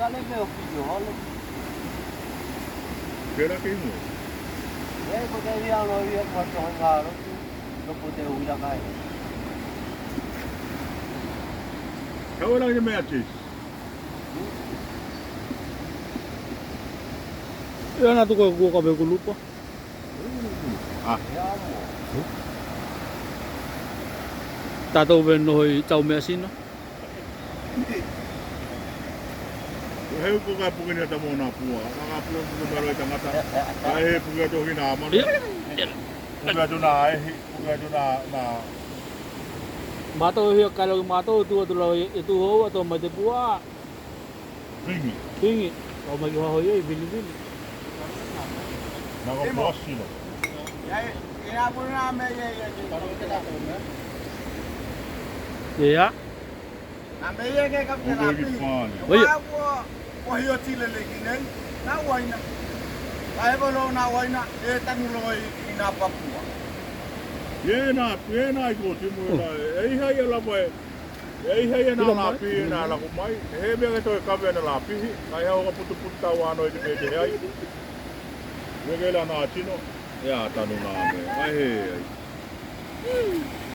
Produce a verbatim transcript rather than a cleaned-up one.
Ane me o ki o hale. Kela ke mo. E ko te ia no ia ko to ngalo. No ko te uila kai. Ka ora ke me atis. Ia na tuko ko ka be kulupa. Ah. Tatou veno hoi tau mea sino. He uko ka puke ni ata mo na pua. Ka ka puke puke mero i tangata. Ka he puke atu hina amano. Ia. Puke atu na ehi. Puke atu na, na. Matou hia kalo matou tu atu la e tu ho atu mai te pua. Pingi. Pingi. Kau mai ki waho ia i Vilivili. Na ko mosi lo. Ia, ia, ia, puna me ia, ia, ia. Ia. Na me ia ke ka puna pi. Oi. Wa wa wa hio tile le ki nei. Na waina. Ai ko lo na waina e tanu lo i na papua. Ia na, ia na i ko timu na. E i hai ala ko e. E i hai ana lapi na la ko mai. E he mea ke toi kave ana lapi. Kai hau ka putu putu tau ano i te pete hai. Ia ke la na tino. Ia tanu na me. Ai he ai.